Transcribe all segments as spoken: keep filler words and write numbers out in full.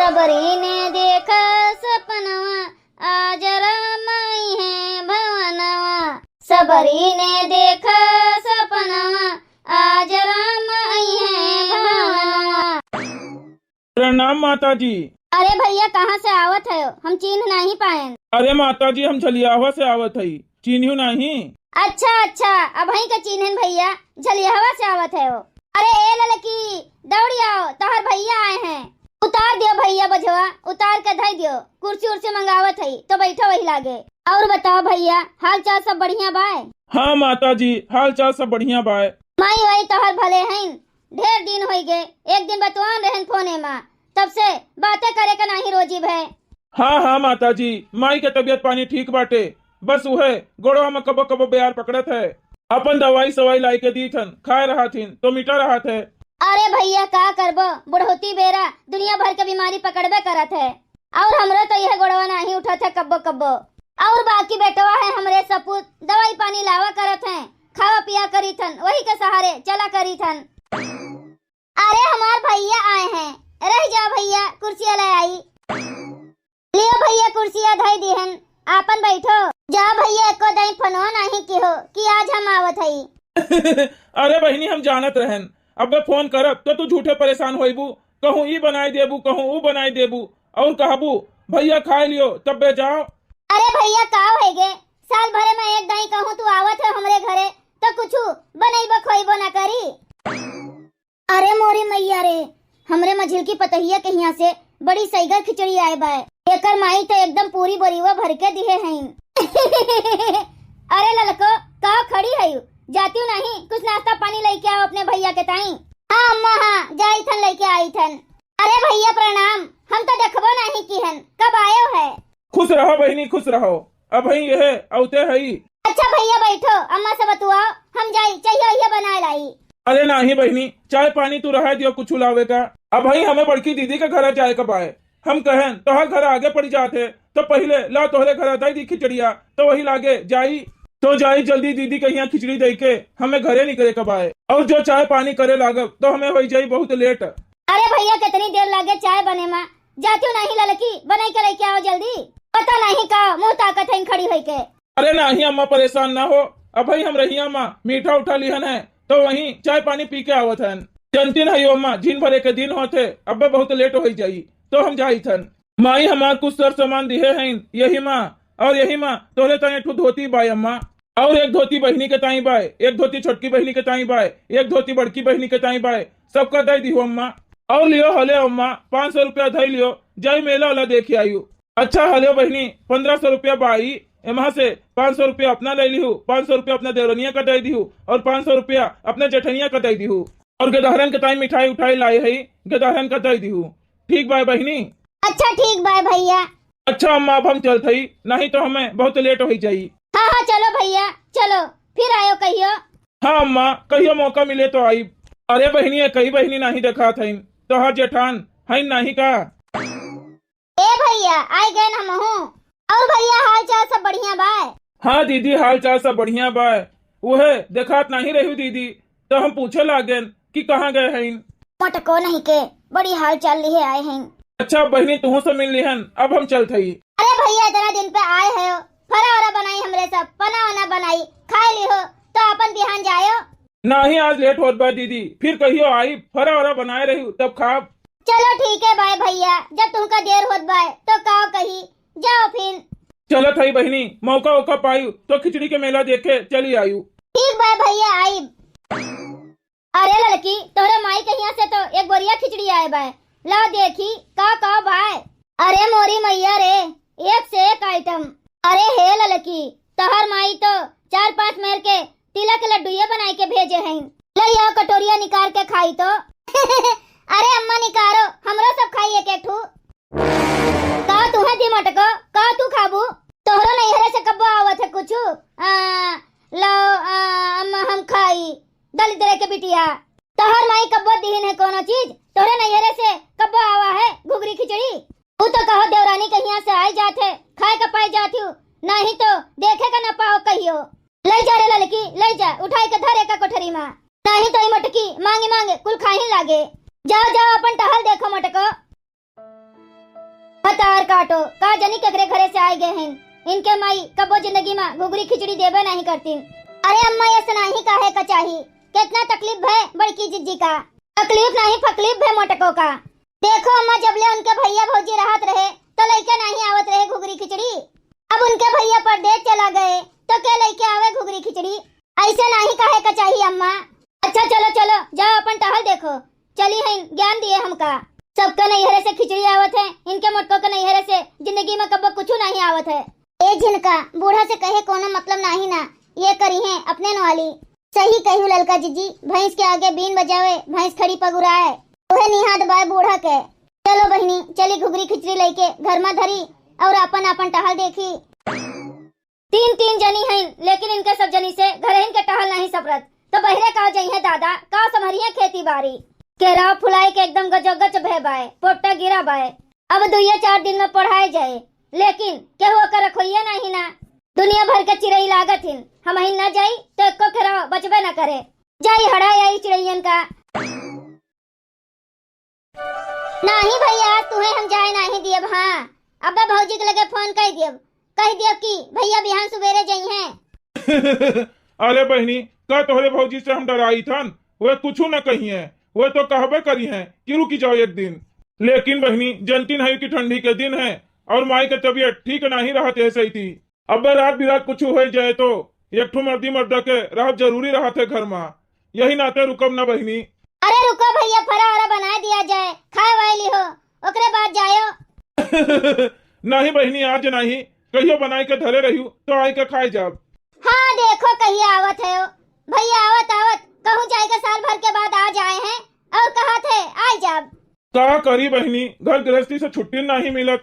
सबरी ने देखा सपनवा, आज राम आई है भवनवा। सबरी ने देखा सपनवा, आज राम आई है भवनवा। प्रणाम माता जी। अरे भैया, कहाँ से आवत है? हम चीन्ह नहीं पाएन। अरे माता जी, हम झलियावा से आवत हई, चीन्हू नहीं। अच्छा अच्छा, अबहीं का चीन्हन भैया, झलियावा से आवत है वो। अरे ए ललकी, दौड़ी आओ, तोहर भैया आए हैं। उतार दियो भैया बझवा, उतार के धई दियो। कुर्सी उर्सी मंगावत हई तो बैठो वही लागे। और बताओ भैया, हाल चाल सब बढ़िया बाय? हाँ माता जी, हाल चाल सब बढ़िया बाय। माई वाई तोहर भले हईन, ढेर दिन होई गे, एक दिन बतवान रहन फोने मा, तब से बातें करे का नाही रोजी भय। हाँ हाँ माता जी, माई के तबियत पानी ठीक बाटे, बस उहे गोड़वा में कबो कबो बेयार पकड़त है। अपन दवाई सवाई लाई के दीथन, खाए रहत हिन तो मिटा रहत है। अरे भैया का करबो, बुढ़ौती बेरा दुनिया भर के बीमारी पकड़बे करत है। और हमरो तो यह गोड़वा नाही उठत है कब्बो कब्बो। और बाकी बेटवा है हमरे सपूत, दवाई पानी लावा करत हैं, खावा पिया करीथन, वही के सहारे चला करीथन। अरे हमार भैया आए हैं, रह जा भैया, कुर्सिया ले आई। लियो भैया, कुर्सिया धई दिहन, आपन बैठो। जा भैया, एको दाई फोनो नाही किहो कि आज हम आवत हई। अरे बहिनी, हम जानत रहन, अबे फोन करब तो तू झूठे परेशान होइबू, कहूँ ई बनाई देबू, कहूँ ऊ बनाई देबू, और कहबू भैया खाए लियो तब्बे जाओ। अरे भैया, का होई गे, साल भरे में एक दाई कहूँ तू आवत है हमरे घरे तो कुछ बनैबो खोइबो ना करी। अरे मोरी मैया रे, हमरे मझिलकी पतहिया के हियाँ से बड़ी सईगर खिचड़ी आए बाय। एकर माई तो एकदम पूरी बोरिवा भर के दिहे हईन। अरे ललको, का खड़ी हयू? जातियो नहीं, कुछ नाश्ता पानी लेके आओ अपने भैया के ताई। हाँ अम्मा, हाँ, जाई थन, लेके आई थन। अरे भैया प्रणाम, हम तो देखबो नहीं किहन, कब आयो है? खुश रहो बहिनी, खुश रहो। अबहीं यह अउते हई। अच्छा भैया बैठो, अम्मा से बतुआओ, हम जाई, चाहिए उहिए बनाए लाई। अरे नाही बहिनी, चाय पानी तू रहे दियो, कुछ लावे का। अबहीं हमें बड़की दीदी के घर जाए का बाय। हम कहन तोहर घर आगे पड़ी जात है, तो पहिले ला तोहरे घर दई दी खिचड़िया, तो वही लागे जाई। तो जाई जल्दी दीदी के यहाँ खिचड़ी दे के हमें घरे निकले का बाय। और जो चाय पानी करे लागब तो हमें होई जाई बहुत लेट। अरे भैया, कितनी देर लागे चाय बने मा? जातियो नहीं ललकी, बनाई के लेके आओ जल्दी। पता नहीं का मुँह ताकत है खड़ी होई के। अरे नाही अम्मा, परेशान ना हो, अबहीं हम रहिया मा मीठा उठा लिहन है, तो वहीं चाय पानी पी के आवत हन। जनतिन है अम्मा, झिन भरे के दिन होत है, अब्बे बहुत लेट होई जाई, तो हम जाई थन। माई हमार कुछ सर सामान दिहे हईन यही मा, और यही मा तोहरे ताई एक ठो धोती बाय अम्मा, और एक धोती बहिनी के ताई बाय, एक धोती छोटकी बहिनी के ताई बाय, एक धोती बड़की बहिनी के ताई बाय, सबका दई दिहु अम्मा। और लियो हले अम्मा, पाँच सौ रुपया धई लियो, जाई मेला वाला देख आयु। अच्छा हले बहिनी, पन्द्रह सौ रुपया बाई, एमा से पाँच सौ रुपया अपना ले लिहु, पाँच सौ रुपया अपना देवरनिया का दई दिहु, और पाँच सौ रुपया अपना जेठनिया का दई दिहु, और गदहरन के ताई मिठाई उठाई लाई है, गदहरन का दई दिहु। ठीक बाय बहिनी। अच्छा ठीक बाय भैया। अच्छा अम्मा, अब हम चलत हई, नहीं तो हमें बहुत लेट होई जाई। हाँ हाँ चलो भैया, चलो, फिर आयो कहियो। हाँ अम्मा, कहियो मौका मिले तो आई। अरे बहिनी, ये कई बहिनी नहीं देखात हईन, तोहार जेठान हईन नहीं का? ए भैया, आई गए हमहू। और भैया, हाल चाल सब बढ़िया बाय? हाँ दीदी, हाल चाल सब बढ़िया बाय। उहे देखात नहीं रहू दीदी, तो हम पूछे लागेन कि कहाँ गए हईन। मोटको नहीं के बड़ी हाल चाल लिए आए हैं। अच्छा बहिनी, तुहू से मिल लिहन, अब हम चलत हई। अरे भैया, इतना दिन पे आए हो, फरा ओरा बनाई हमरे सब, पना ओना बनाई, खाए लिहो, तो अपन बिहान जायो। नाही, आज लेट होत बा दीदी, फिर कहियो आई, फरा ओरा बनाए रही तब खाब। चलो ठीक है बाय भैया, जब तुमका देर होत बाय तो का कही, जाओ फिर। चलत हई बहिनी, मौका ओका पायु तो खिचड़ी के मेला देखे चली आयु। ठीक बाय भैया, आई। अरे ललकी, तोहरे माई के हियां से तो एक बोरिया खिचड़ी आए बाय, ला देखी का का बाय। अरे मोरी मैया रे, एक से एक आइटम। अरे हे ललकी, तोहर माई तो चार पांच मेर के तिला के लड्डूए बनाए के भेजे हैं। ले आओ कटोरिया निकाल के खाई तो। अरे अम्मा निकारो, हमरो सब खाई एक एक ठू। का तू है दी मटको, का तू खाबू? तोहरो नैहरे से कब्बो आवत है कुछु? आ, लो, आ, अम्मा हम खाई, दलिद्रे के बिटिया। तोहर माई कब्बो दिहिन है कोनो चीज? तोहरे नैहरे से कब्बो आवा है घुघरी खिचड़ी? तू तो कहो देवरानी के हियां से आई जात है, खाए का पाए जात हूँ, नहीं तो देखे का न पाओ कहियो। ले जा रे ललकी, ले जा, उठाई के धरे का कोठरी मा। नहीं तो ई मटकी मांगी मांगे कुल खाही लागे। जाओ, जाओ, अपन टहल देखो मटको। कार काटो, का जनी केकरे घरे से आइ गए हैं। इनके माई कबो जिंदगी मा घुघरी खिचड़ी देबे नाहीं करतीन। अरे अम्मा, ऐसा नाहीं काहे का चाही, कितना तकलीफ भय बड़की जिज्जी का। तकलीफ नाहीं, फकलीफ भय मोटको का। देखो अम्मा, जबले उनके भैया भौजी रहत रहे, तो लइके नाहीं आवत रहे घुघरी खिचड़ी। अब उनके भैया परदेस चला गए, तो के लइके आवे घुघरी खिचड़ी? ऐसे नाहीं काहे का चाही अम्मा। अच्छा चलो चलो, जाओ अपन टहल देखो। चली हैं, ज्ञान दिए हमका। सबके नैहरे से खिचड़ी आवत है, इनके मोटको के नैहरे से जिंदगी मा कबो कुछ नाहीं आवत है। ए झिनका, बूढ़ा से कहे कोनो मतलब नाहीं ना, ये करी हैं अपने नवाली। सही कहियो ललका जिज्जी, भैंस के आगे बीन बजावे, भैंस खड़ी पगुराए, उहे निहाद बाय बूढ़ा के। चलो बहिनी, चली घुघरी खिचड़ी लइके घर मा धरी और आपन आपन टहल देखी। तीन तीन जनी हईन, लेकिन इनके सब जनी से घरहिन के टहल नाहीं सपरत, तो बहिरे का जइहें दादा, का संभरिहें खेती बारी। केराव फुलाइ के एकदम गजोगज भय बाय, पोट्टा गिरा बाय। अब दुइये चार दिन मा पढ़ाए जाए, लेकिन केहू ओकर रखोइये नाहीं ना। दुनिया भर के चिरई लागत हिन, हमहिन न जाई तो एको केराव बचबे न करे। जाई हड़ा आई चिड़ैयन का। नाहीं भैया, आज तुहे हम जाए नाहीं दियब। हाँ, अब्बे भौजी के लगे फोन कइ दियब, कहि दियब कि भैया बिहान सुबेरे जइहें। अरे बहिनी, का तोहरे भौजी से हम डराइत हन? वे कुछु न कहिहें, वे तो कहबे करिहें कि रुकि जाओ एक दिन। लेकिन बहिनी, जनतिन हई कि ठंडी के दिन है और माई के तबियत ठीक नाहीं रहत है सही थी। अब्बे रात बिरात कुछु होइ जाए तो एक ठो मर्दी मर्दा के रहब जरूरी रहत है घर मा। यही नाते रुकब ना बहिनी। अरे रुको भैया, फरा ओरा बनाइ दिया जाए, खाए वाए लिहो, ओकरे बाद जायो। नाहीं बहिनी, आज नाहीं, कहियो बनाइ के धरे रहियो तो आइ के खाए जाब। हाँ देखो कहिया आवत है ओ। भैया आवत आवत कहूँ जाए के साल भर के बाद आ जाए हैं और कहत है आइ जाब। का करी बहिनी, घर गृहस्थी से छुट्टी नाहीं मिलत।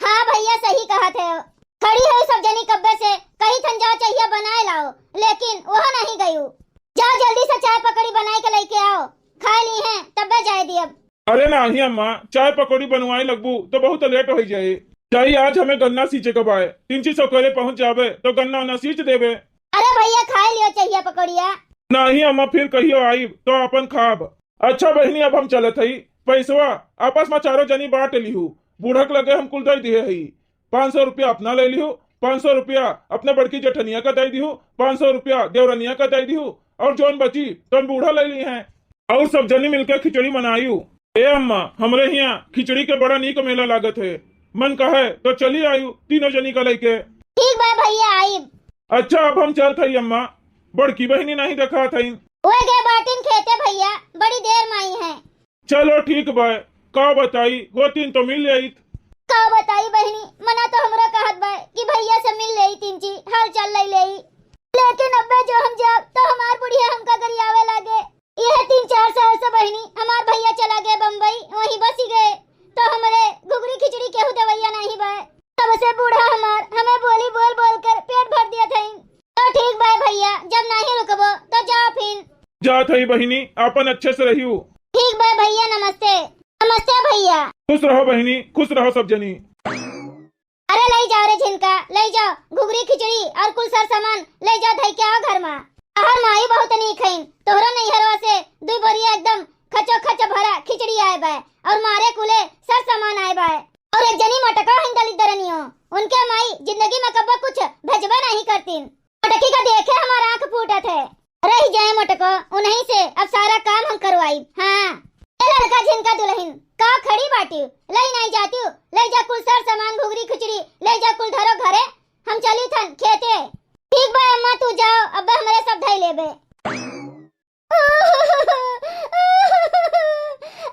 हाँ भैया, सही कहत है। खड़ी है सब जनी कब्बे से, कही थन जाओ चहिया बनाए लाओ, लेकिन वह नाहीं गयू। जाओ जल्दी से चाय पकौड़ी बनाए के लइके आओ, खाए ली हैं तब्बे जाए दियब। अरे नाहीं अम्मा, चाय पकौड़ी बनवाए लगबू तो बहुत लेट होइ जाए। जाई, आज हमें गन्ना सींचे के बाय, तीन चीज सवेरे पहुँच जाबे तो गन्ना उन्ना सींच देबे। अरे भैया, खाए लियो चहिया पकौड़िया। नाहीं अम्मा, फिर कहियो आइब तो आपन खाब। अच्छा बहिनी, अब हम चलत हई, पैसवा आपस मा चारों जनी बाँट लिहू। बूढ़क लगे हम कुल दइ दिहे हई। पाँच सौ रुपया अपना लइ लिहू, पाँच सौ रुपया अपने बड़की जेठनिया का दइ दिहू, पाँच सौ रुपया देवरनिया का दइ दिहू, और जौन बची तौन बूढ़ा लइ लिहें। और सब जनी मिलके खिचड़ी मनायू। ए अम्मा, हमरे हियाँ खिचड़ी के बड़ा नीक मेला लागत है, मन कहे तो चली आयू तीनों जनी का लइके। ठीक बा भैया, आइब। अच्छा, अब हम चलत हई अम्मा, बड़की बहिनी नाहीं देखात हईन। ओए गे बाटिन खेते भैया, बड़ी देर मा आई हैं। चलो ठीक बा, का बताई, होतीन तो मिल लेइत। का बताई बहिनी, मना तो हमरो कहत बा कि भैया से मिल लेई, तीन जी हाल चाल लइ लेई, लेकिन अब्बे जो हम जाब तो हमार बुढ़िया हमका गरियावे लागे। यह तीन चार साल से बहिनी हमार भैया चला गए बम्बई, वहीं बसी गए, तो हमरे घुघरी खिचड़ी केहू देवैया नाहीं बा। तब से बूढ़ा हमार हमें बोली बोल बोल कर पेट भर दिया था। तो ठीक बा भैया, जब नाहीं रुकबो तो जाओ फिर। जात हई बहिनी, आपन अच्छे से रहियो। ठीक बा भैया, नमस्ते। नमस्ते भैया। खुश रहो बहिनी, खुश रहो सब जनी। अरे लइ जाओ रे झिनका, लइ जाओ घुघरी खिचड़ी और कुल सर सामान लइ जाओ, धइ के आओ घर मा। तोहर माई बहुत नीक हईन, तोहरो नैहरवा से दुई बोरिया एकदम खचो खच भरा खिचड़ी आए बा और मारे कुले सर सामान आए बा। और एक जनी मोटका हईन दलित दरनियो, उनके माई जिंदगी मा कब्बो कुछ भेजबे नाहीं करतीन। मोटकी का देखे हमार आँख फूटत है। रहि जाए मोटको, उन्हीं से अब सारा काम हम करवाइब। हाँ। ए ललका झिनका दुलहिन, का खड़ी बाटी? लइ नाहीं जातिउ? लइ जा कुल सर सामान, घुघरी खिचड़ी, लइ जा कुल धरो घरे, हम चली थन खेते। ठीक बा अम्मा, तू जाओ, अब्बे हमरे सब धइ लेबे।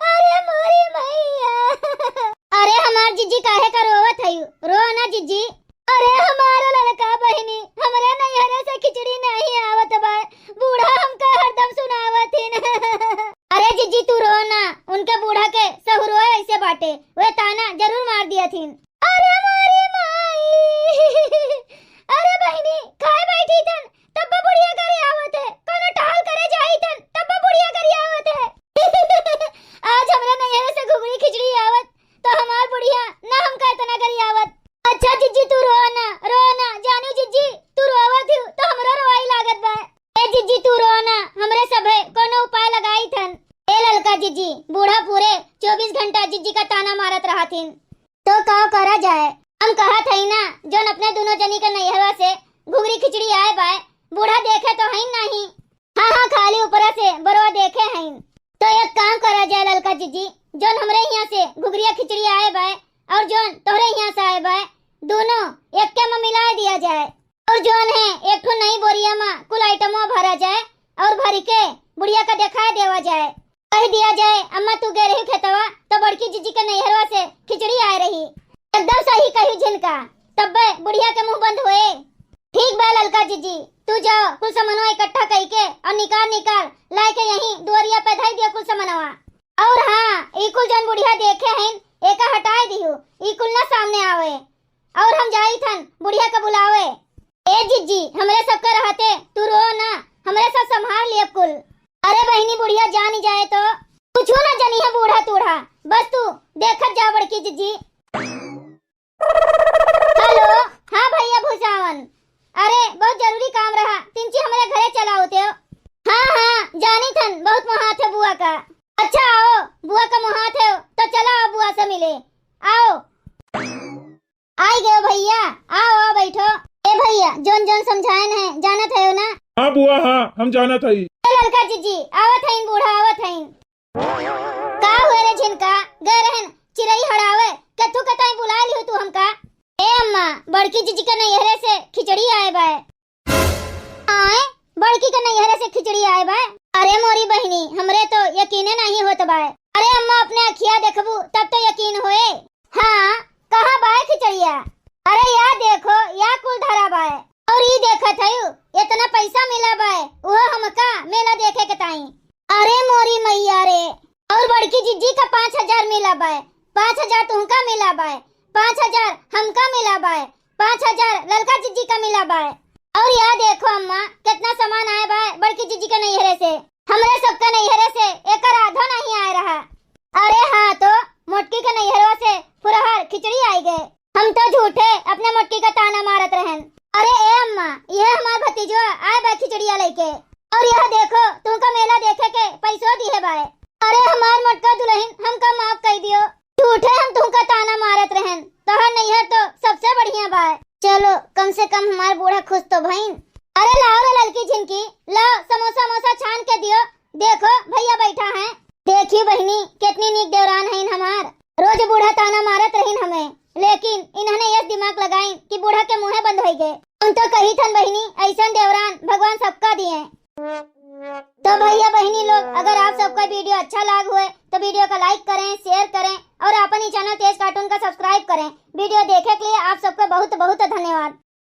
अरे मोरी मैया। अरे हमार जिज्जी काहे का रोवत हई? रो ना जिज्जी। अरे हमार ललका बहिनी, हमरे नैहरे से खिचड़ी नाहीं आवत बा। बूढ़ा हमका हरदम सुनावत हिन। अरे जिज्जी तू रो ना, उनके बूढ़ा के सहुरो ऐसे बाटे, वे ताना जरूर मार दिया थिन। अरे मोरी माई। अरे बहिनी, खाए बैठी थन, तब्बे बुढ़िया गरियावत है, कोनो टहल करे जाई थन, तब्बे बुढ़िया गरियावत है। आज हमरा नैहरे से घुघरी खिचड़ी आवत, तो हमार बुढ़िया ना हमका इतना गरियावत। अच्छा जिज्जी तू रो ना, रो ना, जानू जिज्जी, तू रोवत हिउ, तो हमरो रोवाई लागत बा। ए जिज्जी तू रो ना, हमरे सभे कोनो उपाय लगाई थन। ए ललका जिज्जी, बूढ़ा पुआ अरे, चउबीस घंटा जिज्जी का ताना मारत रहथिन। तो का करा जाए? हम कहत हई ना, जौन अपने दुनो जनी के नैहरवा से घुघरी खिचड़ी आए बाय, बूढ़ा देखे तो हईन नहीं। हाँ, हाँ, खाली ऊपरा से बरवा देखे हईन। तो एक काम करा जाए ललका जिज्जी, जौन हमरे हियाँ से घुघरिया खिचड़ी आए बाय और जौन तोहरे हियाँ से आए बाय, दुनो एक्के में मिलाए दिया जाए। और जौन है, एक ठो नई बोरिया में कुल आइटमवा भरा जाए और भरि के बुढ़िया का देखाए देवा जाए। कहि दिया जाए, "अम्मा, तू गए रही खेतवा, तो बड़की जिज्जी के नैहरवा से खिचड़ी आए रही।" एकदम सही कही झिनका, तब्बे बुढ़िया के मुँह बंद होए। ठीक बा ललका जिज्जी, तू जाओ, कुल समनवा इकट्ठा कई के और निकार निकार लाए के यहीं दुआरिया पे धई दिया कुल समनवा। और हाँ, ई कुल जौन बुढ़िया देखे हईन, एका हटाए दिहु, ई कुल ना सामने आवे। और हम जाई थन बुढ़िया का बुलावे। ए जिज्जी, हमरे सबका रहते तू रो ना, हमरे सब संभाल लियब कुल। अरे बहिनी, बुढ़िया जानी जाए तो। कुछू ना जनी है बूढ़ा तूढ़ा, बस तू देखत जा बड़की जिज्जी। हेलो, हाँ भैया भूसावन, अरे बहुत जरूरी काम रहा, तिनची हमरे घरे चला होते हो। हाँ हाँ, जानी थन बहुत मोहात है बुआ का। अच्छा आओ, बुआ का मोहात है तो चला आओ बुआ से मिले, आओ। आई गयो भैया, आओ, आओ, बैठो। ए भैया, जौन जौन समझाएन है, जानत है ना? हाँ बुआ, हाँ, हम जानत हई। ए ललका जिज्जी, आवत हईन बूढ़ा, आवत हईन। का हुए रे झिनका, गए रहन चिरई हड़ावे, केथू के ताई बुला लिहु तू हमका? ए अम्मा, बड़की जिज्जी के नैहरे से खिचड़ी आए बाय। आए, बड़की के नैहरे से खिचड़ी आए बाय? अरे मोरी बहिनी, हमरे तो यकीने नहीं होत बाय। अरे अम्मा, अपने अखिया देखबू तब तो यकीन होए। हाँ, कहाँ बाय खिचड़िया? अरे या देखो, या कुल धरा बाय। और ई देखत हयू, इतना पैसा मिला बाय, उहो हमका मेला देखे के ताई। अरे मोरी मैया रे, और बड़की जिज्जी का पाँच हजार मिला बाय, पाँच हजार तुमका मिला बाय, पाँच हजार हमका मिला बाय, पाँच हजार ललका जिज्जी का मिला बाय। और या देखो अम्मा, कितना सामान आए बाय बड़की जिज्जी के नैहरे से। हमरे सबके नैहरे से एकर आधो नहीं आए रहा। अरे हाँ तो, मोटकी के नैहरवा से फुरहर खिचड़ी आई गए। हम तो झूठे अपने मोटकी का ताना मारत रहन। अरे ए अम्मा, यह हमार भतीजवा आए बा खिचड़िया लेके। और यह देखो, तुमका मेला देखे के पैसो दिहे बाय। अरे हमार मोटका दुल्हन, हमका माफ कर दियो। झूठे हम तुमका ताना मारत रहन, तोहर नैहर तो सबसे बढ़िया बाय। चलो, कम से कम हमार बूढ़ा खुश तो भईन। अरे लाओ रे ललकी झिनकी, लाओ समोसा मोसा छान के दियो। देखो भैया बैठा है। देखी बहिनी, कितनी नीक देवरान हईन हमार। रोज बूढ़ा ताना मारत रहीन हमें, लेकिन इन्हने यस दिमाग लगाइन कि बूढ़ा के मुँहे बंद होई गए। हम तो कही थन बहिनी, ऐसन देवरान भगवान सबका दिए। तो भैया बहिनी लोग, अगर आप सबका video अच्छा लाग हुए तो video का like करें, share करें और अपन ही channel तेज cartoon का subscribe करें। Video देखे के लिए आप सबका बहुत बहुत धन्यवाद।